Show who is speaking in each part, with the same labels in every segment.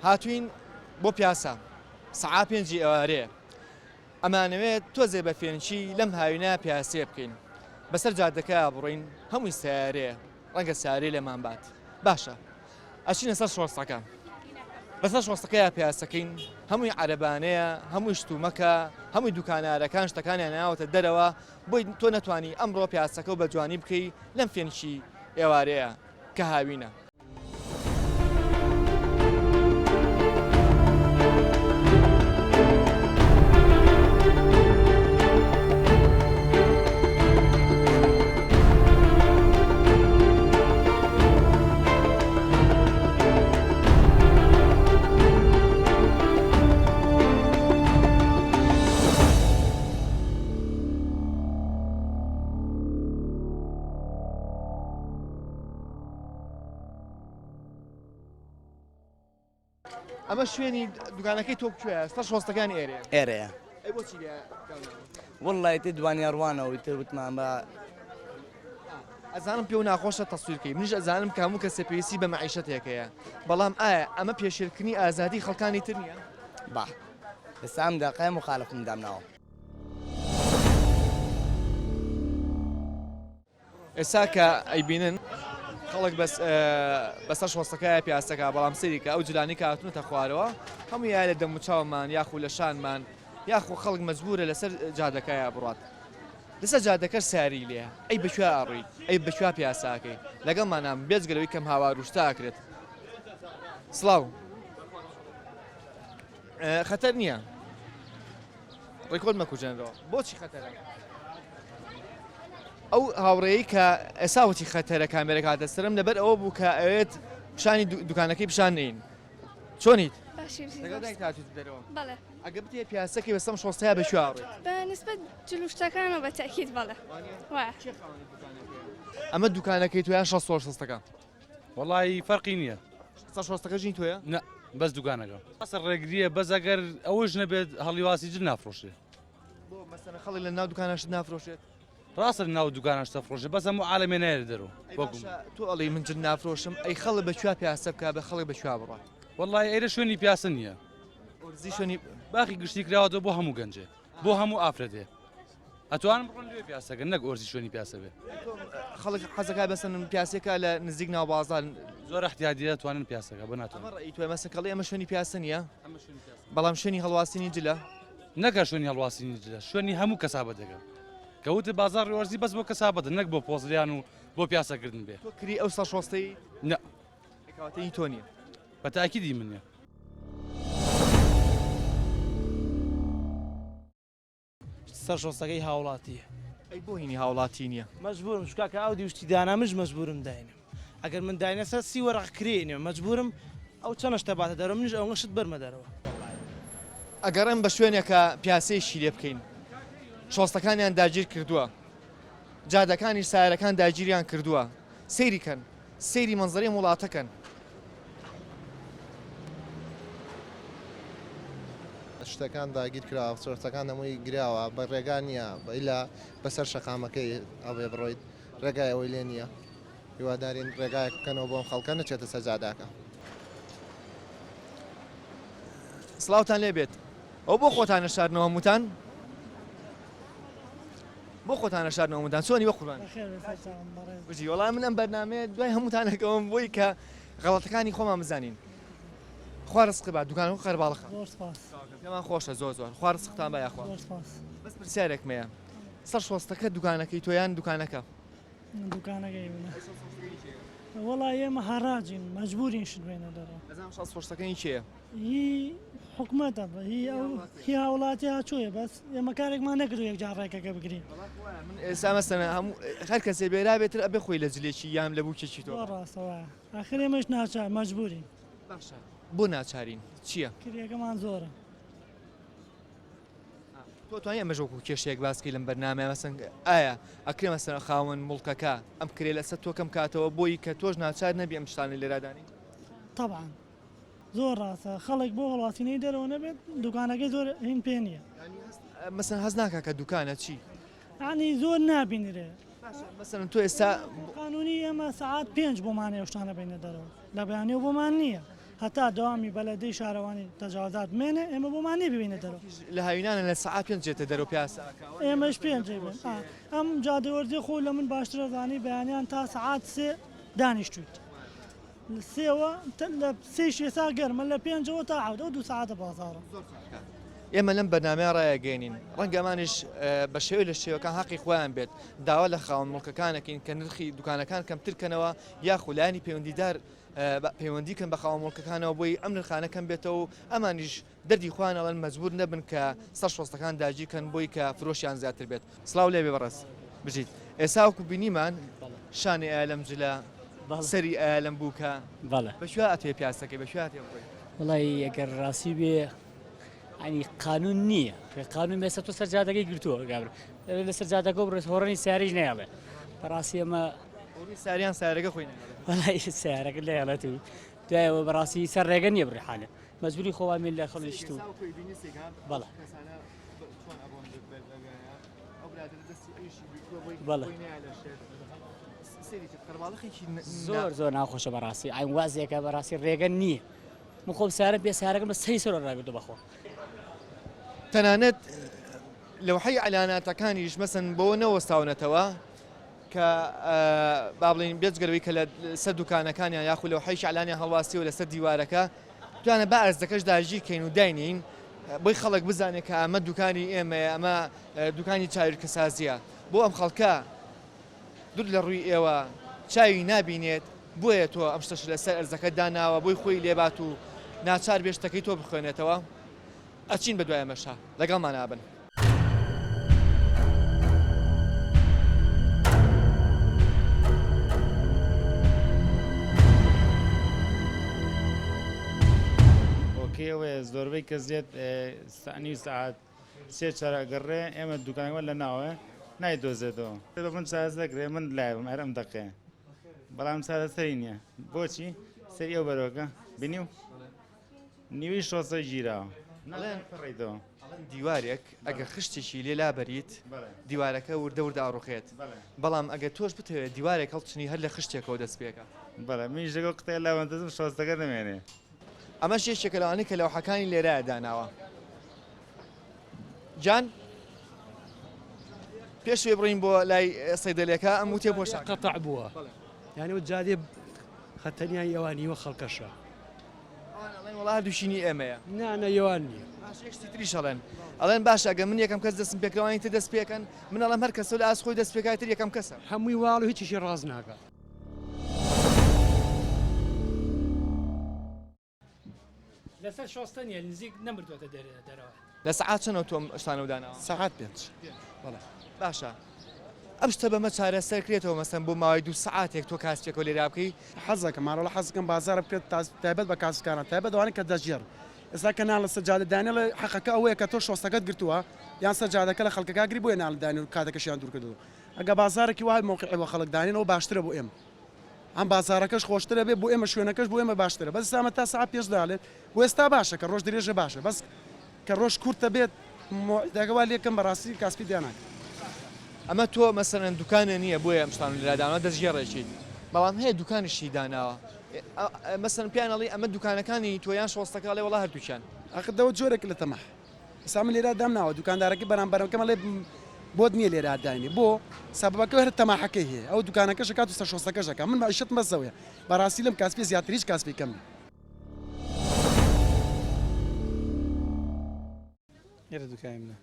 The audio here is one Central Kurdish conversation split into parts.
Speaker 1: هاتوین بۆ پیاسە سەعا پێنجی ئێوارەیە ئەمانەوێت تۆزێ بە فێنکی لەم هاوینە پیاسەیە بکەین بەسەر جادەکە بڕۆین هەمووی سیارەیە ڕەنگە سیارەی لێمان بات باشە ئەچینە سەر شۆستەکە بەسەر شۆستەکەیا پیاسەکەین هەمووی عەرەبانەیە هەمووی شتومەکە هەمووی دوکانارەکان شتەکانیان ناوەتە دەرەوە بۆی تۆ نەتوانی ئەمڕۆ پیاسەکە و بە جوانی بکەی لەم فێنکی ئێوارەیە کە هاوینە. ئەمە شوێنی دوکانەکەی تۆ کوێیە سەر شۆستەکان ئێرەیە
Speaker 2: ئێرەیە
Speaker 1: ئەی بۆچی لێ
Speaker 2: وەڵڵا ئیتر دوانیان ڕوانەوە ئیتر وتمان بە
Speaker 1: ئەزانم پێو ناخۆشە تەسویرکەی منیش ئەزانم کە هەموو کەسێ پێویستی بە مەعیشەتێک هەیە بەڵام ئایا ئەمە پێشێلکردنی ئازادی خەڵکانی تر نییە؟
Speaker 2: با ئێستا ئەم دەقەیە موخالفم دامناوە.
Speaker 1: ئێستا کە ئەیبینن خەڵک بەس بەسەر شۆستەکەیە پیاسەکە بەڵام سەیری کە ئەو جلانی کە هاتوونەتە خوارەوە هەموو یا لە دەموچاومان یاخو لە شانمان یاخو خەڵک مەجبورە لەسەر جادەکەیا بڕات لەسەر جادەکەش ساری لێیە ئەی بەکوێ ئەڕۆی ئەی بەکوێ پیاسە ئەکەی لەگەڵمانا بێجگە لەوەی کەم هاوار و شتە ئەکرێت سڵاو خەتەر نییە ڕیکۆرد مەکوژێنرەوە بۆچی خەتەرە ئەو هاوڕێی کە ئێسا وتی خەتەرە کامێرەکە هاتە سەرم لەبەر ئەوە بوو کە ئەوێت پیشانی دوکانەکەی پیشان نین چۆنیت؟
Speaker 3: باشی بژی
Speaker 1: لەگەڵ دایکت هاتوویتە دەرەوە؟
Speaker 3: بەڵێ.
Speaker 1: ئەگەر بتەوێ پیاسەکەی بەسەم شۆستەیا بە کوێ ئەڕۆیت؟
Speaker 3: بە نسبەت جل و شتەکانەوە بە تەئکید بەڵێ.
Speaker 1: وانیە؟
Speaker 3: وایە.
Speaker 1: کێ خاوەنی دوکانەکەیە؟ ئەمە دوکانەکەی تۆ یان شەست و شەستەکە؟
Speaker 4: وەڵایی فەرقی نییە.
Speaker 1: شەست و شەستەکە ژنی تۆیە؟
Speaker 4: نا بەس دوکانەکە. ڕاستە ڕێگرییە بەس ئەگەر ئەوەش نەبێت هەڵیواسی جل نافرۆشرێ.
Speaker 1: بۆ مەسەلەن خەڵک لە ناو دوکانە شت نافرۆشێت؟
Speaker 4: ڕاستە لە ناو دوکانە شتە فرۆشێ بەس هەموو عالەمێ نایەتە دەرەوە.
Speaker 1: ئەی باشە تۆ ئەڵێی من جل نافرۆشم ئەی خەڵک بە کوێ پیاسە بکا بە خەڵک بە کوێ بڕوات؟
Speaker 4: وەڵڵاهی ئێرە شوێنی پیاسە نییە.
Speaker 1: ئۆرزی شوێنی
Speaker 4: باخی گشتی کراوەتەوە بۆ هەموو گەنجێ بۆ هەموو ئافرەتێ ئەتوانن بڕۆن لێ پیاسەکەن نەک ئۆرزی شوێنی پیاسە بێ.
Speaker 1: خەڵک حەزەکا بەسەن پیاسەکە لە نزیک ناو بازاڕ
Speaker 4: زۆر احتیادیە توانن پیاسەکە بۆ ناتوانن.
Speaker 1: ئەمە ڕەئی تۆیە مەسەن کەڵی ئەمە شوێنی پیاسە نییە بەڵام شوێنی هەڵواسینی جلە.
Speaker 4: نەکا شوێنی هەڵواسینی جلە شوێنی هەموو کەسابەتێکە کە وتت بازاڕی وەرزی بەس بۆ کەسابەتە نەک بۆ پۆزلیان و بۆ پیاسەکردن بێ.
Speaker 1: تۆ کری ئەو سەر شۆستەی؟
Speaker 4: نا.
Speaker 1: کەواتە هی تۆ نییە.
Speaker 4: بە تاکید هی من نییە.
Speaker 5: سەر شۆستەکەی هاوڵاتیە.
Speaker 1: ئەی بۆ هینی هاوڵاتی نیە؟
Speaker 5: مەجبورم چونکە کاکە ئەو دیو شتی دانا منش مەجبورم داینم ئەگەر من داینە سەر سی وەرەق کرێ نیە مەجبورم ئەو چەنە شتە باتە دەرەوە منیش ئەونە شت بەرمە دەرەوە.
Speaker 1: ئەگەڕێم بە شوێنێکا پیاسەیەکی لێ بکەین شۆستەکانیان داگیر کردووە جادەکانیش سایەرەکان داگیریان کردووە سەیری کەن سەیری مەنزەرەی ئەم وڵاتە کەن.
Speaker 6: شتەکان داگیر کراوە شتەکان هەمووی گراوە بە ڕێگا نییە ئیلا بەسەر شەقامەکەی ئەڵێ بڕۆیت ڕێگای ئەوەی لێ نییە هیوادارین ڕێگایەک بکەنەوە بۆم خەڵکە نەچێتە سەر جاداکە.
Speaker 1: سڵاوتان لێ بێت ئەو بۆ خۆتان نەشاردنەوە هەمووتان بۆ خۆتان نەشاردنەوە هەمووتان چۆنی بە قوربان بژی وەڵام من ئەم بەرنامەیە دوای هەمووتانەکەوم بۆی کە غەڵەتەکانی خۆمان بزانین خوا ڕزقی با دوکانەکە قەرباڵخە
Speaker 7: زۆر سپاس
Speaker 1: پێمان خۆشە زۆر زۆر خوا ڕزقتان با یاخوا
Speaker 7: زۆر سپاس
Speaker 1: بەس پرسیارێکم هەیە سەر شۆستەکە دوکانەکەی تۆ یان دوکانەکە
Speaker 7: دوکانەکەی منە وەڵا ئێمە هەڕاجین مەجبورین شت بێنە دەرەوە
Speaker 1: ئەزانم شەست شۆستەکەی کێیە
Speaker 7: هی حکومەتە هی ئەو هی هاوڵاتی هاچۆیە بەس ئێمە کارێکمان نەکردو یەکجار ڕێکەکە بگرین
Speaker 1: من ئێستا مەسەلەن هەموو هەر کەسێ بێرا بێتر ئەبێ خۆی لە جلێکی یان لە بووکێکی تۆ
Speaker 7: زۆر ڕاستە وایە ئاخر ئێمەش ناچار مەجبورین.
Speaker 1: باشە بۆ ناچارین چییە؟
Speaker 7: کرێکەمان زۆرە.
Speaker 1: تۆ توانی ئەمەش وەکو کێشەیەک باس کەی لەم بەرنامەیە مەسەن ئایا ئەکرێ مەسەن خاوەن موڵکەکە ئەم کرێ لەسەر تۆ کەم کاتەوە بۆی کە تۆش ناچار نەبی ئەم شتانە لێرا دانی؟
Speaker 7: تەبعەن زۆر ڕاستە خەڵک بۆ هەڵواسینەی دەرەوە نەبێت دوکانەکەی زۆر هین پێ نییە.
Speaker 1: مەسەن هەست ناکا کە دوکانە چی؟
Speaker 7: یانی زۆر نابینرێ.
Speaker 1: باشە مەسەلەن تۆ ئێستا.
Speaker 7: قانونی ئێمە سەعات پێنج بۆمان هەیە ئەو شتانە بەینە دەرەوە لە بەیانیەوە بۆمان نییە. هەتا دەوامی بەلەدەی شارەوانی تەجاوزات بمێنێ ئێمە بۆمان نیە ببینە دەرەوە.
Speaker 1: لە هاوینانە لە سەعات پێنج دێتە دەرەوە پیاسە ئەکا.
Speaker 7: ئێمەش پێنج ئەیبەین. ئا ئەم جادەی وەرزی خۆ لە من باشتر ئەزانی بەیانیان تا سەعات سێ دانیشتویت. لە سێوە لە سێیش ئێستا گەرمە لە پێنجەوە تا حەوت ئەو دوو سەعاتە بازاڕە.
Speaker 1: ئێمە لەم بەرنامەیە ڕایەگەیەنین ڕەنگە ئەمانیش بە شێوەی لە شێوەکان هەقی خۆیان بێت داوا لە خاوەن موڵکەکان ئەکەین کە نرخی دوکانەکان کەمتر کەنەوە یاخو لایەنی پەیوەندیدار پەیوەندی کەن بە خاوەن موڵکەکانەوە بۆی ئەم نرخانە کەم بێتەوە و ئەمانیش دەردی خۆیان ئەڵێن مەجبور نەبن کە سەر شۆستەکان داگیر کەن بۆی کە فرۆشیان زیاتر بێت. سڵاو لێبێ بەڕێز بژیت. ئێستا وەکو بینیمان شانی ئایا لەم جلە سەری ئایا لەم بووکە بە کوێ ئەتوێ پیاسەکەی بە کوێ ئەتوێ بڕۆی؟
Speaker 8: وەڵی ئەگەر ڕاستی بێ ئەنی قانون نییە قانون بێسە تۆ سەر جادەکەی گرتووە گابر لەسەر جادەکە بڕێت هۆڕنی ساریش نایڵێ بەڕاستی ئەمە
Speaker 1: ساریان سارەکە خۆی
Speaker 8: وەڵی سارەکە لەیڵێت و دوایەوە بەڕاستی سەر ڕێگە نییە بڕحانە مەجبوری خۆوان بین لە خەڵیشت و بەڵێ بەڵێ زۆر زۆر ناخۆشە بەڕاستی ئاین وازێکە بەڕاستی ڕێگە نییە من خۆم سارە پێ سارەکەم بە سەری سەر ڕاگرتو بەخۆ
Speaker 1: تەنانەت لەوحەی ئەلاناتەکانیش مەسن بۆ نەوەستاونەتەوە کە با بڵێین بێجگە لەوەی کە لە سەر دوکانەکانیان یاخود لەوحەی شعلانیان هەڵواسیوە لەسەر دیوارەکە توانە با ئەرزەکەش داگیر کەین و داینین بۆی خەڵک بزانێت کە ئەمە دوکانی ئێمەیە ئەمە دوکانی چاویلکەسازیە بۆ ئەم خەڵکە دوور لە ڕووی ئێوە چاوی نابینێت بۆیە تۆ ئەم شتەش لەسەر ئەرزەکە داناوە بۆی خۆی لێبات و ناچار بێ شتەکەی تۆ بخوێنێتەوە ئەچین بەدوای ئەمەشا لەگەڵمانا بن.
Speaker 9: هۆکەی ئەوەیە زۆربەی کەس دێت نیو سەعات سێ چار ئەگەڕێ ئێمە دوکانەکەمان لە ناوە نایدۆزێتەوە بە من چارەسەر دەکرێ من لایبم هەر ئەم دەقەیە بەڵام چارەسەری نییە بۆچی سەری ئەو بەرۆکە بینی و نیوەی شۆسە گیراوە
Speaker 1: ئەڵێن پڕیتەوە دیوارێک ئەگەر خشتێکی لێ لابەریت دیوارەکە وردە وردە ئاڕوخێت بەڵام ئەگەر تۆش بتەوێت دیوارێک هەڵچنی هەر لە خشتێکەوە دەست پێکە.
Speaker 9: بەڵێ منیش لەگەڵ قوتای لاوەندەزم شۆستەکە نەمێنێ.
Speaker 1: ئەمەش یەکێکە لەوانەی کە لەوحەکانی لێرایە داناوە. جان پێش ئەوەی بڕۆین بۆ لای سەیدەلێکە ئەم وتێ بۆ شاکە.
Speaker 10: قەتع بووە یانی ئەو جادێ خەتەنیا یەوان نیوە خەڵکەشە.
Speaker 1: ئەوان ئەڵێن وەڵا هەردووکی نی ئێمەیە.
Speaker 10: نا نا یەوان نییە.
Speaker 1: باشە یەک شتی تریش ئەڵێن ئەڵێن باشە ئەگەر من یەکەم کەس دەستم پێکرا ئەوانی تر دەست پێکەن من ئەڵێم هەر کەسەو لە ئاست خۆی دەست پێکا ئیتر یەکەم کەسە.
Speaker 10: هەمووی واڵ و هیچیشی ڕاست ناکا.
Speaker 11: لەسەر شۆستە نیە نزیک نەمردوەتە دەرەوە.
Speaker 1: لە سەعات چەنەوە تۆ ئەم شتانەو داناوە؟
Speaker 12: سەعات پێنج بەڵێ.
Speaker 1: باشە ئەم شتە بەمە چارەسەر کرێتەوە مەسەن بۆ ماوەی دوو سەعاتێک تۆ کاسپێکەوە لێرا بکەی؟
Speaker 12: حەزەکەم مارەڵا حەزەکەم بازاڕ بکرێت تایبەت بە کاسبکاران تایبەت ئەوانەی کە دەستگێڕن ئێستا کە نان لەسەر جادە دانێڵێ حەقەکە ئەوەیە کە تۆ شۆستەکەت گرتووە یان سەر جادەکە لە خەڵکەکە گری بۆیە نان دانێ و کاتەکەشیان دوور کردەوە ئەگە بازاڕێکی وای مەوقعی بۆ خەڵک دانێن ئەوە باشترە بۆ ئێمە هەم بازاڕەکەش خۆشترە بێ بۆ ئێمە شوێنەکەش بۆ ئێمە باشترە بەس ئێستا ئەمە تا سەعات پێش داڵێت بۆ ئێستا باشە کە ڕۆژ درێژە باشە بەس کە ڕۆژ کورتە بێت مۆعیدەکە وا لێکەم بەڕاستی کاسپی دیا ناکەم.
Speaker 1: ئەمە تۆ مەسەلەن دوکانە نییە بۆیە ئەم شتانە لێرە داناوە دەستگێڕێکیت بەڵام هەیە دوکانیشی داناوە مەسەلەن پێیان ئەڵێی ئەمە دوکانەکانی تۆ یان شۆستەکە ئەڵێ وەڵا هەردووکیان.
Speaker 12: ئاخر دەوە جۆرێک لە تەماح ئێستا من لێرە دامناوە دوکاندارەکەی بەرامبەرەکەم ئەڵێ بۆت نییە لێرە داینێ بۆ سەبەبەکە هەر تەماحەکەی هەیە ئەو دوکانەکەش ئەکات و سەرشۆستەکەش ئەکات من مەعیشەتم بەس ئەوەیە بەڕاستی لەم کاسپیە زیاتر هیچ کاسپی کەم نییە.
Speaker 13: ئێرە دوکانی منە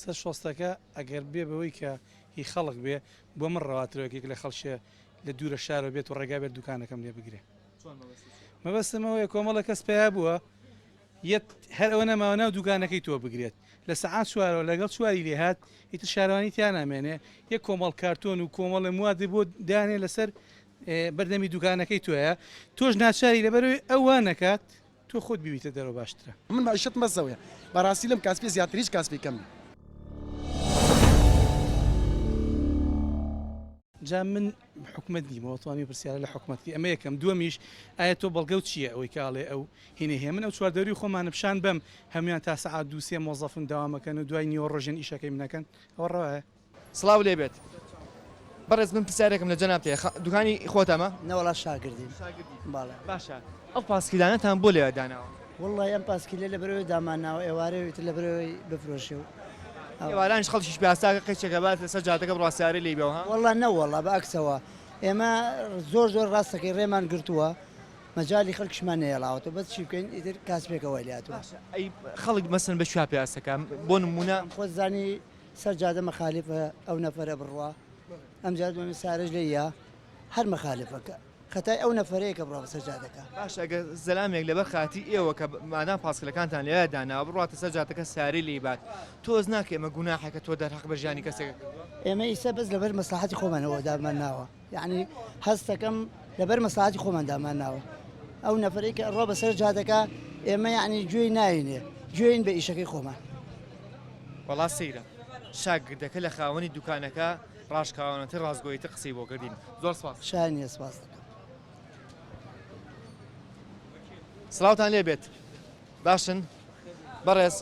Speaker 13: سەر شۆستەکە ئەگەر بێ بەوەی کە هی خەڵک بێ بۆ من ڕەواترە یەکێک لە خەڵکێ لە دوورە شارەوە بێت و ڕێگا بێت دوکانەکەم لێ بگرێ مەبەستم ئەوەیە کۆمەڵە کەس پەیا بووە یەت هەر ئەوە نەماوە ناو دوکانەکەی تۆ بگرێت لە سەعات چوارەوە لەگەڵ چواری لێهات ئیتر شارەوانی تیا نامێنێ یەک کۆمەڵ کارتۆن و کۆمەڵێ موادی بۆ دانێ لەسەر بەردەمی دوکانەکەی تۆیە تۆش ناچاری لەبەرەوەی ئەو وا نەکات تۆ خۆت بیبیتە دەرەوە باشترە.
Speaker 12: من مەعیشەتم بەس ئەوەیە بەڕاستی لەم کاسپیە زیاتر هیچ کاسپی کەم نیە.
Speaker 13: جا من حکومەت نیمەوە توانی پرسیارە لە حکومەت کەی ئەمە یەکەم دووەمیش ئایا تۆ بەڵگەو چییە ئەوەی کە ئەڵێ ئەو هینەی هەیە من ئەو چواردەوری خۆمانە پیشان بەم هەموویان تا سەعات دوو سێ مۆزەفن دەوامەکەن و دوای نیوە ڕۆژێن ئیشەکەی منەکەن ئەوە ڕەوایە؟
Speaker 1: سڵاو لێ بێت بەڕێز من پرسیارێکم لە جەنابت هەیە دوکانی خۆتە ئەمە؟
Speaker 2: نەوەڵا شاگردین.
Speaker 1: شاگردی
Speaker 2: بەڵێ.
Speaker 1: باشە. ئەو پاسکیلانەتان بۆ لێرە داناوە؟
Speaker 14: وەڵڵاهی ئەم پاسکیلە لەبەرئەوەی دامانناوە ئێوارێ و ئیتر لەبەرئەوەی بفرۆشێ و ئەوە.
Speaker 1: ئێوارانیش خەڵکیش پیاساکە قیچێکە بات لەسەر جادەکە بڕوا سیارەی لێی بێ ها؟
Speaker 14: وەڵڵا نەوەڵا بە ئەکسەوە ئێمە زۆر زۆر ڕاستەکەی ڕێمان گرتووە مەجالی خەڵکیشمان نەهێڵاوەتەوە بەس چی بکەین ئیتر کاسپێکە وای لێهاتووە.
Speaker 1: باشە ئەی خەڵک مەسەن بە کوێ پیاسەکا بۆ نموونە.
Speaker 14: خۆت زانی سەر جادە مەخالفە ئەو نەفەرە بڕوا ئەمجار دووەمین سارەش لێی یا هەر مەخالفە کە خەتای ئەو نەفەرەیە کە بڕوا بەسەر جادەکە.
Speaker 1: باشە ئەگەر زەلامێک لەبەر خاتری ئێوە کە مادام پاسکلەکانتان لێرە داناوە بڕواتە سەر جادەکە سارەی لێی بات تۆز ناکەی ئەمە گوناحێکە تۆ دەرهەق بە ژیانی کەسێکە کردووە؟
Speaker 14: ئێمە ئیسە بەس لەبەر مەسڵەحەتی خۆمان ئەوە دامان ناوە یەعنی هەستەکەم لەبەر مەسڵەحەتی خۆمان دامان ناوە ئەو نەفەرەی کە ئەڕوا بەسەر جادەکە ئێمە یەعنی گوێی ناینێ گوێین بە ئیشەکەی خۆمان.
Speaker 1: وەڵا سەیرە شاگردەکە لە خاوەنی دوکانەکە ڕاشکاوانەتر ڕاستگۆیتر قسەی بۆ کردین زۆر سپاس.
Speaker 14: شایانی سپاس دەکەم.
Speaker 1: سڵاوتان لێ بێت باشن بەڕێز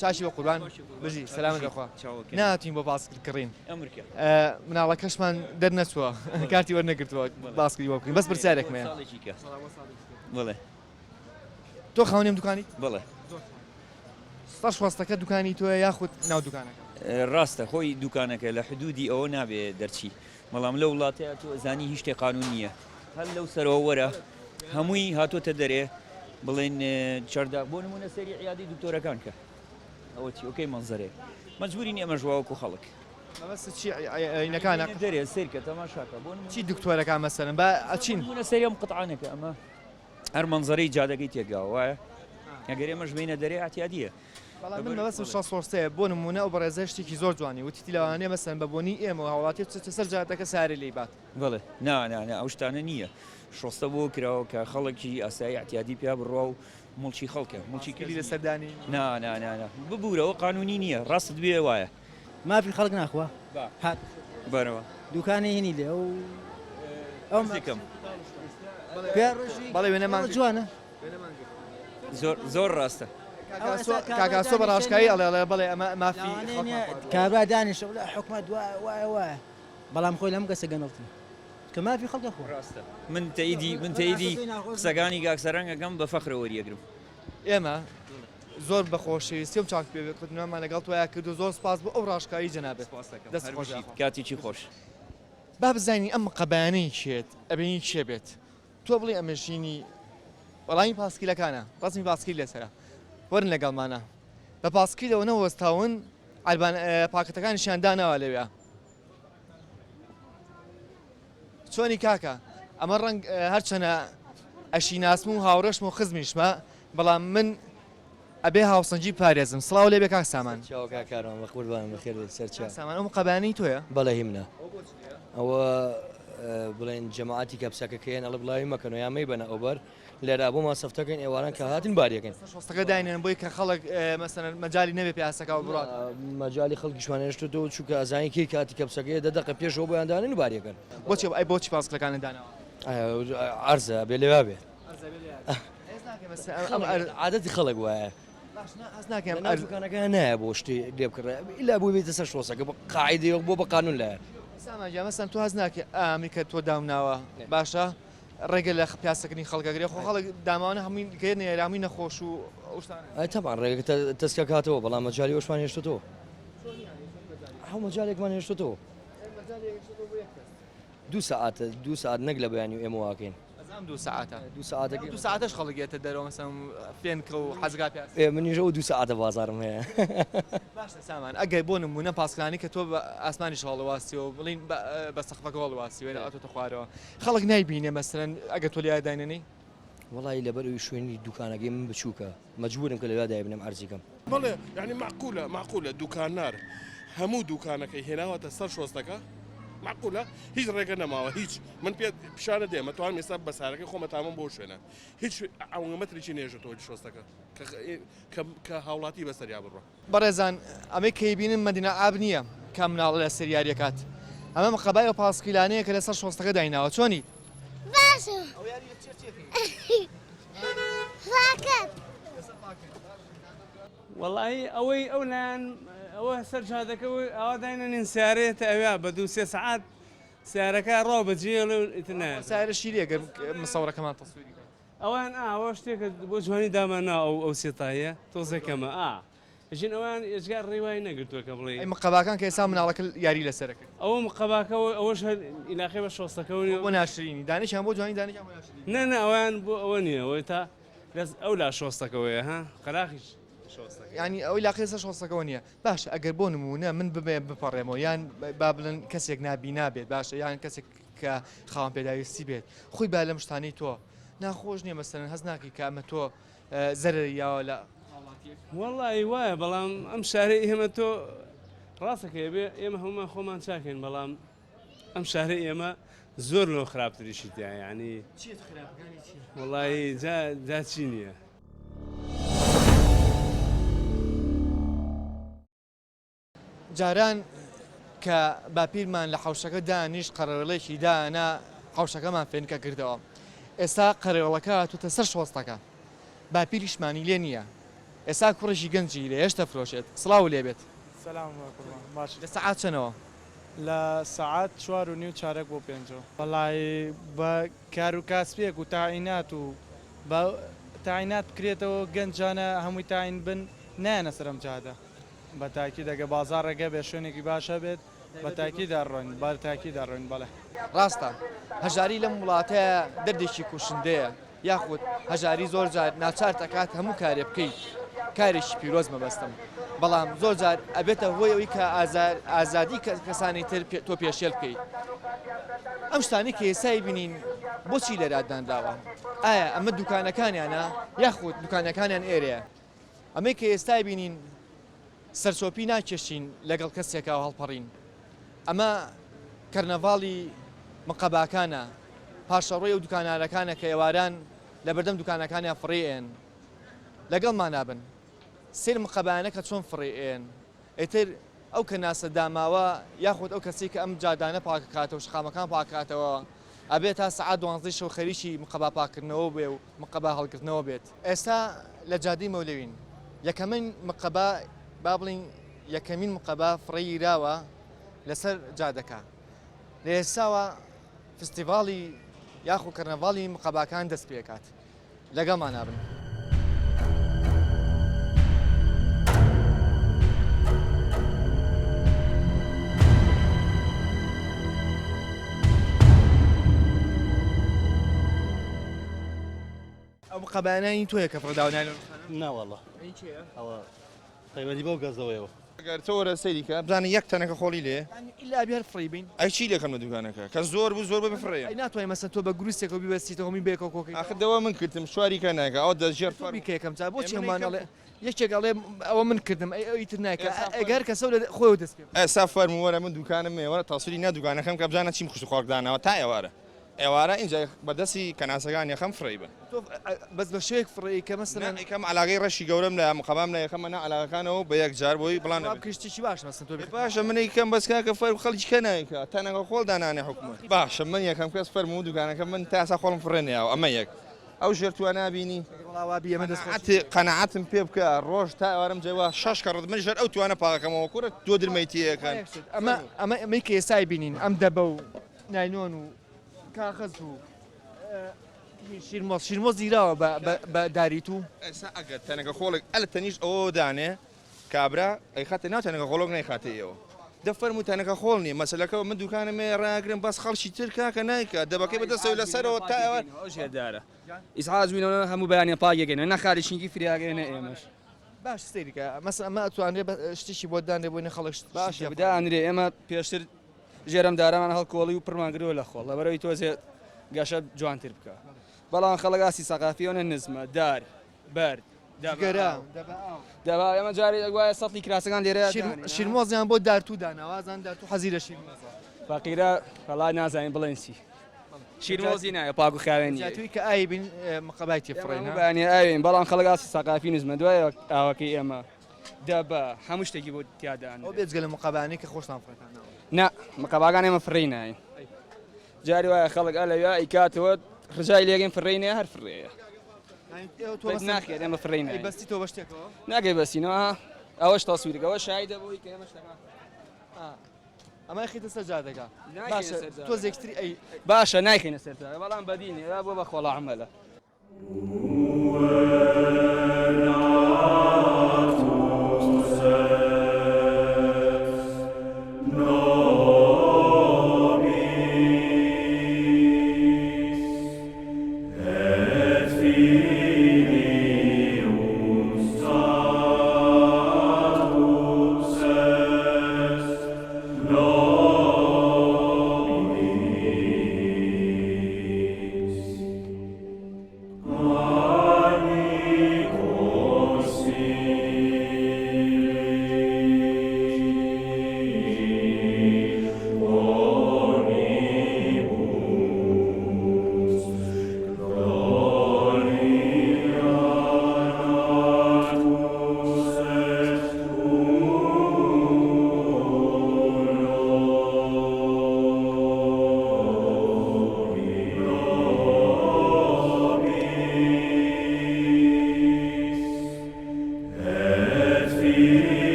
Speaker 1: چاشی بە قوربان بژی سەلامت بەخوا ناتین بۆ باسکل کڕین مناڵەکەشمان دەرنەچووە کارتی وەرنەگرتووە باسکلی بۆ بکڕین بەس پرسیارێکم هەیە
Speaker 15: بڵێ
Speaker 1: تۆ خاوەنی ئەم دوکانیت؟
Speaker 15: بەڵێ.
Speaker 1: سەر شۆستەکە دوکانی تۆیە یاخود ناو دوکانەکە؟
Speaker 15: ڕاستە خۆی دوکانەکە لە حدودی ئەوە نابێ دەرچی بەڵام لەو وڵاتەیە تۆ ئەزانی هیچ شتێ قانون نییە هەر لەو سەرەوە وەرە هەمووی هاتۆتە دەرێ بڵێن چەرداغ بۆ نمونە سەیری عیادەی دکتۆرەکان کە ئەوە چی ئۆکەی مەنزەرێک مەجبورین ئێمەش واوەکو خەڵک
Speaker 1: مەبەست چی عینەکانە
Speaker 15: دەرێ سەیرکە تەماشاکە بۆ نمونە
Speaker 1: چی دکتۆرەکان مەسەلەن با ئەچین
Speaker 15: نمونە سەیری ئەم قطعانەکە ئەمە هەر مەنزەرەی جادەکەی تێکداوە وایە ئەگەر ئێمەش بینە دەرێ ئەعتیادیە
Speaker 1: بەڵام من مەبەستم شەسۆرسەیە بۆ نمونە ئەو بەڕێزە شتێکی زۆر جوانی وتیتی لەوانەیە مەسەن بە بۆنی ئێمە هاوڵاتی بچێتە سەر جادەکە سارێ لێی بات.
Speaker 15: بەڵێ نا نا نا ئەو شتانە نییە شۆستە بۆ کراوە کە خەڵکی ئاسایی ئەعتیادی پیا بڕوا و موڵکی خەڵکە موڵکی کەس
Speaker 1: پاسکیلی لەسەر دانی
Speaker 15: نا نا نا نا ببورەوە قانونی نییە ڕاستت بێ وایە.
Speaker 16: مافی خەڵک ناخوا
Speaker 15: با هات بەرەوە
Speaker 16: دوکانی هینی لێ ئەو ئەو
Speaker 15: زیکەم
Speaker 1: بەڵێ وێنەمان
Speaker 16: جوانە
Speaker 15: زۆر زۆر ڕاستە
Speaker 1: کاکاسۆ بە ڕاشکایی ئەڵێ ئەڵێ بەڵێ ئەمە مافی
Speaker 16: کابرا دانیشە وڵا حکومەت وایە وایە بەڵام خۆی لەم کەسە گەنەڵتی کە مافی خەڵکە خۆ
Speaker 15: ڕاستە من تەئیدی من تەئیدی قسەکانی کاک سەرەنگ ئەکەم بە فەخرەوە وەریەگرم.
Speaker 1: ئێمە زۆر بە خۆشەویستی و چاک پێکردنەوەمان لەگەڵ تۆیا کرد و زۆر سپاس بۆ ئەو ڕاشکاوی جەنابت. دەست خۆش یاخوا.
Speaker 15: کاتێکی خۆش.
Speaker 1: با بزانین ئەم قەبایانەی کێت ئەبێ کێ بێت تۆ بڵێ ئەمە ژینی وەڵامی پاسکیلەکانە ڕەسمی پاسکیل لەسەرە وەرن لەگەڵمانە بە پاسکیلەوە نەوەستاون عەربان پاکەتەکانیشیان داناوە لەوێ چۆنی کاکە ئەمە ڕەنگ هەرچەنە ئەشی ناسم و هاوڕێشم و خزمیشمە بەڵام من ئەبێ هاوسەنگی پارێزم سڵاو لێبێ کاک سامان.
Speaker 17: چاو کاک کاروان بەقوربان بەخێر بێیت سەرچاو.
Speaker 1: کاک سامان ئەو قەبانەی تۆیە؟
Speaker 17: بەڵێ هی منە ئەوە بڵێن جەماعەتی کەپسەکە کە یەن ئەڵێ بڵاوی مەکەنەوە یا مەیبەنە ئەوبەر لێرە بۆمان سەفتەکەین ئێواران کە هاتین باریەکەین.
Speaker 1: شۆستەکە داینێن بۆی کە خەڵک مەسەلەن مەجالی نەبێ پیاسەکا و بڕات.
Speaker 17: مەجالی خەڵکیشمان هێشتۆتەوە چونکە ئەزانین کەی کاتی کەپسەکەیە دە دەقە پێشەوە بۆیان دانێن و باریەکەن.
Speaker 1: بۆچی ئەی بۆچی پاسکلەکانت داناوە؟
Speaker 17: عەرزە ئەبێ لەویا بێت. عادەتی خەڵک وایە. لەناو دوکانەکەیان نایە بۆ شتی لێ بکڕێ ئیلا بۆی بێتە سەر شۆسەکە بە قاعیدەیە بۆ بە قانون لایە.
Speaker 1: سامان گیان مەسەن تۆ هەست ناکەی ئامی کە تۆ دامناوە باشە ڕێگە لە پیاسەکردنی خەڵک ئەگرێ خۆ خەڵک داماوانە هەمووی کە نێرە هەمووی نەخۆش و ئەو شتانە.
Speaker 17: ئەی تەبعەن ڕێگەکە تەسکە کاتەوە بەڵام مەجالی ئەوشمان هێشتۆتەوە. ئەو مەجالێکمان هێشتۆتەوە. دوو سەعاتە دوو سەعات نەک لە بەیانی و ئێمە واکەین.
Speaker 1: ئەزانم دوو سەعاتە.
Speaker 17: دوو سەعاتەکەی.
Speaker 1: دوو سەعاتەش خەڵک یەتە دەرەوە مەسەلەن فێنکە و حەزگا پیاس.
Speaker 17: ئێ منیش ئەو دوو سەعاتە بازاڕم هەیە.
Speaker 1: باشە سامان ئەگەر بۆ نموونە پاسکلانی کە تۆ بە ئاسمانیش هەڵواسیەوە بڵین بە سەقفەکە هەڵواسیوە ئەتۆتە خوارەوە خەڵک نایبینێ مەسەلەن ئەگەر تۆ لێیان داینەنێی؟
Speaker 17: وەڵایی لەبەر ئەوی شوێنی دوکانەکەی من بچووکە مەجبوورم کە لەویا دایبنێم عەرزی کەم.
Speaker 18: بەڵێ یانی مەعقولە مەعقولە دوکاندار هەموو دوکانەکەی هێناوەتە سەر شۆستەکە مەعقولە هیچ ڕێگە نەماوە هیچ من پێت پیشانە دێمە توانم ئێستا بە سارەکەی خۆمە تامم بۆ شوێنە هیچ ئەوەنگە مەترێکی نێژێتەوە شۆستەکە کە هاوڵاتی بەسەریا بڕوا.
Speaker 1: بەڕێزان ئەمەی کە ئەیبینن مەدینە ئاب نییە کە ئەم مناڵە لەسەر یاریەکات ئەمە مقەبای ئەو پاسکیلانەیە کە لەسەر شۆستەکە دایناوە چۆنی؟
Speaker 19: باشم. پاکەت.
Speaker 20: وەڵایی ئەوەی ئەو لایەن ئەوە سەر جادەکە ئاوا داینەنین سیارەیە تا ئەویا بە دوو سێ سەعات سیارەکە ڕاو بەجێ ئەڵێ و ئیتر نایەتەوە.
Speaker 1: سیارە شیریە گەر مسەوڕەکەمان تەسویری کات.
Speaker 20: ئەوان ئا ئەوە شتێکە بۆ جوانی دامان نا ئەو ئەو سێتایە تۆزێ کەمە ئا ژن ئەوان ئێجگار ڕێی وای نەگرتووە کە بڵێی.
Speaker 1: ئەی مقەباکان کە ئێستا مناڵەکە یاری لەسەر ئەکرد.
Speaker 20: ئەوە مقەباکە ئەوەش هەر ئیلاقەی بە شۆستەکەوە نیە.
Speaker 1: بۆ ناشرینی دانێکیان بۆ جوانی دانێکیان بۆ ناشرینی.
Speaker 20: نا نا ئەوەیان بۆ ئەوە نیە ئەوەی تا لەس ئەو لا شۆستەکەوەیە ها قەراخیش شۆستەکەیە.
Speaker 1: یانی ئەوەی لاقەی لەسەر شۆستەکەوە نیە. باشە ئەگەر بۆ نموونە من بمەوێ بپەڕێمەوە یان با بڵێن کەسێک نابینا بێت باشە یان کەسێک کە خاوەن پێداویستی بێت خۆی با لەم شتانەی تۆ ناخۆش نیە مەسەلەن هەست ناکەی کە ئەمە تۆ زەرەری یاوە لە هاوڵاتیەک؟
Speaker 20: وەڵایی وایە بەڵام ئەم شارەی ئێمە تۆ ڕاستەکەی بێ ئێمە هەمومان خۆمان چاکەین بەڵام ئەم شارەی ئێمە زۆر لەوە خراپتریشی تیا یعنی
Speaker 1: چیت خراپەکانی چیە؟
Speaker 20: وەڵایی جا جا چی نییە.
Speaker 1: جاران کە باپیرمان لە حەوشەکە دانیشت قەرەوێڵێکی دانا حەوشەکەمان فێنکە کردەوە ئێستا قەرەوێڵەکە هاتووتە سەر شۆستەکە باپیریشمانی لێ نییە ئێستا کوڕێکی گەنجی لێ هێشتە فرۆشێت سڵاو لێ بێت.
Speaker 21: سلام قوربان باشی.
Speaker 1: لە سەعات چەنەوە؟
Speaker 21: لە سەعات چوار و نیو چارەک بۆ پێنجەوە. وەڵایی بە کار و کاسپیەک و تاعینات و با تاعینات بکرێتەوە گەنجانە هەمووی تاعین بن نایەنە سەر ئەم جادە. بە تاکید ئەگەر بازاڕێک هەبێت شوێنێکی باش هەبێت بە تاکید ئەڕۆین بە تاکید ئەڕۆین بەڵێ.
Speaker 1: ڕاستە هەژاری لەم وڵاتەیا دەردێکی کوشندەیە یاخود هەژاری زۆر جار ناچارت ئەکات هەموو کارێ بکەیت کارێکی پیرۆز مەبەستم بەڵام زۆر جار ئەبێتە هۆی ئەوی کە ئازادی کەسانی تر تۆ پێشێل بکەیت ئەم شتانی کە ئێسای بینین بۆچی لێرا دانراوە ئایا ئەمە دوکانەکانیانە یاخود دوکانەکانیان ئێرەیە ئەمەی کە ئێستای بینین سەرچۆپی ناکێشین لەگەڵ کەسێکا و هەڵپەڕین. ئەمە کەرنەڤاڵی مقەباکانە، پاشەڕۆی ئەو دوکانارەکانە کە ئێواران لەبەردەم دوکانەکانیان فڕێ ئەیەن. لەگەڵمانا بن. سەیر مقەبایانە کە چۆن فڕێ ئەیەن. ئیتر ئەو کەناسە داماوە یاخود ئەو کەسەی کە ئەم جادانە پاکەکاتەوە شەقامەکان پاکاتەوە ئەبێ تا سەعات دوانزەی شەو خەریکی مقەبا پاککردنەوە بێ و مقەبا هەڵگرتنەوە بێت. ئێستا لە جادەی مەولەوین یەکەمین مقەبا با بڵێین یەکەمین مقەبا فڕێیراوە لەسەر جادەکە لە ئێستاوە فستیڤاڵی یاخو کەرنەڤاڵی مقەباکان دەست پێکات. لەگەڵمانا بن. ئەو قەبانانی تۆیە کە فڕداوە نایلۆن
Speaker 22: ناوەڵە ئەوە پەیوەندی بەو گەزەوەیەوە.
Speaker 23: ئەگەر تۆ وەرە سەیری کە بزانە یەک تەنەکە خۆڵی لێیە.
Speaker 1: یانی ئیلا ئەبێ هەر فڕێی بەین.
Speaker 23: ئەی چی لێکەم لە دوکانەکە کە زۆر بوو زۆر بوو بفڕێیە.
Speaker 1: ئەی ناتوانی مەسەن تۆ بە گروسێکەوە بیبەستیتەوە هەمووی بەیەکەوە کۆکەیتەوە.
Speaker 23: ئاخر دەوە من کردم چواری کە نایکا ئەوە دەستگێڕ
Speaker 1: تۆ بیکە یەکەم جار بۆچی هەمووان ئەڵێ یەکێک ئەڵێ ئەوە من کردم ئەی ئەوی تر نایکا ئەگەر هەر کەسەو لە خۆیەوە دەست پێ بکات.
Speaker 23: ئێستا فەرموو وەرە من دوکانم هەیە وەرە تەسویری ناو دوکانەکەم کە بزانە چیم خوشت و خواک داناوە تا ئێوارە. ئێوارە ئینجا بە دەستی کەناسەکان یەخەم فڕێی بن.
Speaker 1: تۆ بەس بە شێوەیەک فڕێی کە مەسەلەن.
Speaker 23: نا ئەیکەم عەلاگەی ڕەشی گەورەم لایە مقەبام لایە یەخەمە ناو عەلاگەکانەوە بە یەک جار بۆی بڵا نەبێت.
Speaker 1: بکەی شتێکی باش مەسەلەن تۆ بی.
Speaker 23: باشە من ئەیکەم بەس کاکە فەرم خەڵکی کە نایکا تەنەکە خۆڵ دانانێ حکومەت. باشە من یەکەم کەس فەرموو دوکانەکەم من تا ئێستا خۆڵم فڕێ نەیاوە ئەمە یەک ئەو ژێرتووە نابینی.
Speaker 1: وەڵا وا بی ئەمە دەست خۆش.
Speaker 23: قەناعەتم پێ بکە ڕۆژ تا ئێوارەم جای وا شەش کەڕەت من ژێر ئەو توانە پاکەکەمەوە کورە تۆ درمەی تێ ئەکەن.
Speaker 1: ئەمە ئەمە ئەمەی کە ئێستا ئەیبینین ئەم دەبە و نایلۆن و کاخەز و شیرمۆز شیرمۆز گیراوە بە داری تو.
Speaker 23: ئێستا ئەگەر تەنەکە خۆڵێک ئەلە تەنیشت ئەوەوە دانێ کابرا ئەیخاتە ناو تەنەکە خۆڵۆک نایخاتە ئێوە دە فەرموو تەنەکە خۆڵ نییە مەسەلەکە من دوکانم هەیە ڕاگرم بەس خەڵکی تر کاکە نایکا دەبەکەی بەدەستەوە لەسەرەوە تا ئێوار
Speaker 24: ئەو ژێردارە ئیسعاج بووینەوە هەموو بەیانیان پاکیەکەینەوە نە خاریشینکی فریاگەیە نە ئێمەش.
Speaker 1: باش سەیرکە مەسەلەن ئەمە ئەتوانرێ شتێکی بۆ دانرێ بۆ خەڵک
Speaker 24: باشە بدانرێ ئێمە پێشتر ژێرەم دارەمان هەڵکۆڵی و پڕمان کردووە لە خۆڵ لەبەرئەوەی تۆزێ گەشە جوانتر بکا بەڵام خەڵک ئاستی سەقافی ئەوەنە نزمە دار بەرد
Speaker 1: جگەرە
Speaker 24: دەبا ئێمە جارێ وایە سەتڵی کراسەکان لێرە
Speaker 1: شیرمۆزیان بۆ دارتوو دانا وازان دارتوو حەزی لە شیرمۆزە
Speaker 24: فەقیرە وەڵا نازانین بڵێن چی شیرمۆزی نایە پاک و خاوێن نییە
Speaker 1: جاتوی کە ئاوی بین مقەبای تێفڕێن
Speaker 24: بەیانی ئاوین بەڵام خەڵک ئاستی سەقافی نزمە دوای ئاوەکەی ئێمە دەبا هەموو شتێکی بۆ تیا دانرێت.
Speaker 1: ئەوە بێجگە لە مقەبانەی کە خۆشتان فڕێتان ناوە.
Speaker 24: نا مقەباکان ئێمە فڕێی ناین جاری وایە خەڵک ئەلەویا ئەیکاتەوە ڕجای لێگەین فڕێی نایە هەر فڕێیە ناخێر ئێمە فڕێی ناین.
Speaker 1: بەستی تۆ بە شتێکەوە؟
Speaker 24: ناگەی بەستینەوە ئەوەش تەسویرەکە ئەوە شاهیدە بۆی کە ئێمە شتەکان
Speaker 1: ئەمە خیتە سەر جادەکە باشە تۆزێکتری ئەی
Speaker 24: باشە نایخینە سەر جادە بەڵام بەدی نییە بۆ بە خۆڵا عەمەلە.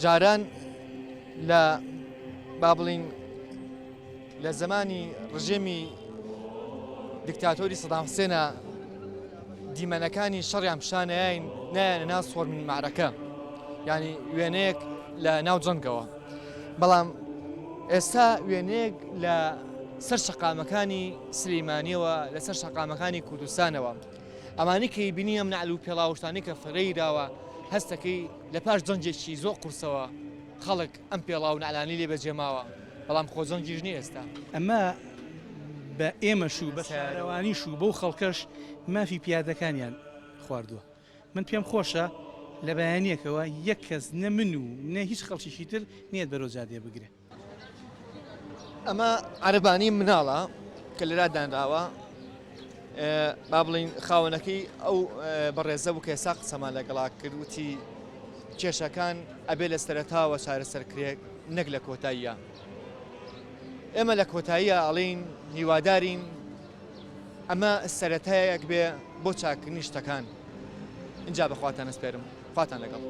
Speaker 1: جاران لە با بڵین لە زمانی ڕژێمی دیکتاتۆری سەدام حسێنە دیمەنەکانی شەڕیان پیشانەیان نایەنە ناو سۆرمین مەعرەکە یعنی وێنەیەک لە ناو جەنگەوە بەڵام ئێستا وێنەیەک لە سەر شەقامەکانی سلیمانیەوە لەسەر شەقامەکانی کوردستانەوە ئەمانی کە بینی ئەم نەعل و پێڵاوشتانی کە فڕێیراوە هەستەکەی لە پاش جەنگێکی زۆر قورسەوە خەڵک ئەم پێڵاو و نەعلانەی لێ بەجێماوە بەڵام خۆ جەنگیش نییە ئێستا.
Speaker 13: ئەمە بە ئێمەش و بە شارەوانیش و بەو خەڵکەش مافی پیادەکانیان خواردووە. من پێم خۆشە لە بەیانییەکەوە یەک کەس نە من و نە هیچ خەڵکێکی تر نەیەت بەرەو جادەیە بگرێ.
Speaker 1: ئەمە عەرەبانی مناڵە کە لێرا دانراوە با بڵین خاوەنەکەی ئەو بەڕێزە بوو کە ئێستا قسەمان لەگەڵا کرد وتی کێشەکان ئەبێ لە سەرەتاوە چارەسەر کرێت نەک لە کۆتاییە ئێمە لە کۆتاییە ئەڵین هیوادارین ئەمە سەرەتایەک بێ بۆ چاکردنی شتەکان اینجا بەخواتان ئەسپێرم خواتان لەگەڵ.